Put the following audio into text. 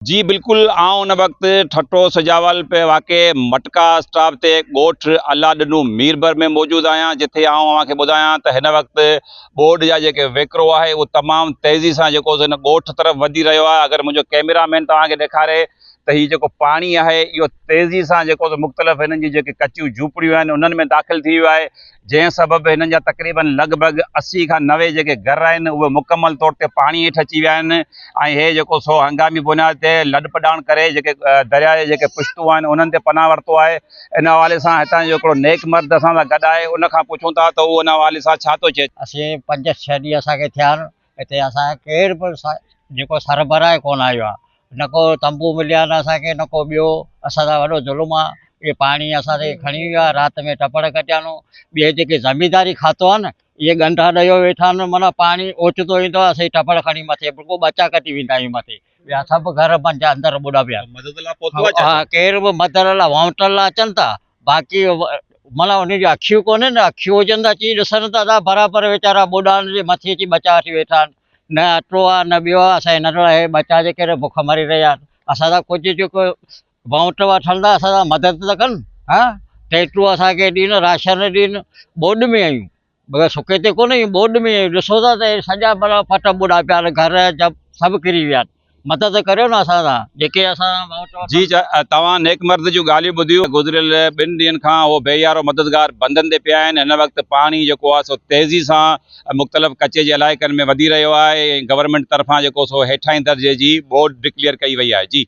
جي بلڪل آئون ان وقت ٺٽو سجاول پي واقع مٽڪا اسٽاپ تي ڳوٺ الله ڏنو ميربر ۾ موجود آهيان جتي آئون اوهان کي ٻڌايان ته هن وقت ٻوڏ جا جيڪي ويڪرو آهي اهو تمام تيزي سان جيڪو هن ڳوٺ طرف وڌي رهيو آهي اگر منهنجو ڪيميرا مين توهان کي ڏيکاري ته هي جيڪو پاڻي آهي اهو تيزي سان جيڪو مختلف هنن جي جيڪي ڪچيون جهوپڙيون آهن انهن ۾ داخل ٿي ويو آهي جنهن سبب هنن جا تقريبن لڳ ڀڳ 80 کان 90 جيڪي گهر آهن اهي مڪمل طور تي پاڻي هيٺ اچي ويا آهن ۽ هي جيڪو سو هنگامي بنياد تي لڏ پڏاڻ ڪري جيڪي درياء جا جيڪي پشتون آهن انهن تي پناهه ورتو آهي ان حوالي سان هتان جو هڪڙو نيڪ مرد اسان سان گڏ آهي ان کان پڇون ٿا ته اهو ان حوالي سان ڇا ٿو چئي. اسين پنج ڇهه ڏينهن اسان کي ٿيا آهن هتي اسان کي ڪير به جيڪو سربراهه ڪونه آيو آهي نه ڪو تنبو مليا آهن اسان کي نه ڪو ٻيو اسان سان وڏو ظلم آهي اهي پاڻي اسان کي کڻي ويو آهي رات ۾ ٽپڙ ڪٽيا آهن ٻئي جيڪي زمينداري کاتو آهي نه اهي ڳنڍا ڏيو ويٺا آهن معنيٰ پاڻي اوچتو ايندو آهي اسين ٽپڙ کڻي مٿي بلڪل ٻچا ڪٽي ويندا آهيون مٿي ٻيا سڀ گهر منجهه اندر ٻڏا پيا آهن ها ڪير به مدد لاء وائونٽر لاء اچن ٿا باقي معنيٰ انهن جون اکيون ڪونهن نه اکيون هجن ته اچي ڏسن ته ادا برابر ويچارا ٻوڏان جي مٿي اچي ٻچا وٺي ويٺا آهن نه اٽو آهي نه ٻيو آهي اسان جي ننڍڙا هي ٻچا جي ڪري بک مري رهيا آهن اسان سان ڪجهه جيڪو وائونٽ وٺن ٿا اسان سان مدد ته ڪن ها ٽيٽو اسان کي ڏين راشن ڏين ٻوڏ ۾ آهيون مگر سڪي تي ڪونه آهيون ٻوڏ ۾ آهيون ڏسو ٿا ته سڄا معنيٰ پٽ ٻڏا پيا آهن گهر جا سڀ ڪري ويا آهن مدد ڪريو نه اسان سان جيڪي اسان جي توهان نيڪ مرد جون ڳالهيون ٻڌيون گذريل ٻن ڏينهن کان هو بي يارو مددگار بندن تي پيا آهن هن وقت پاڻي جيڪو آهي سو تيزي سان مختلف ڪچي جي علائقن ۾ وڌي رهيو آهي ۽ گورنمينٽ طرفان جيڪو سو هيٺاهين درجي جي ٻوڏ ڊڪليئر ڪئي وئي آهي جي.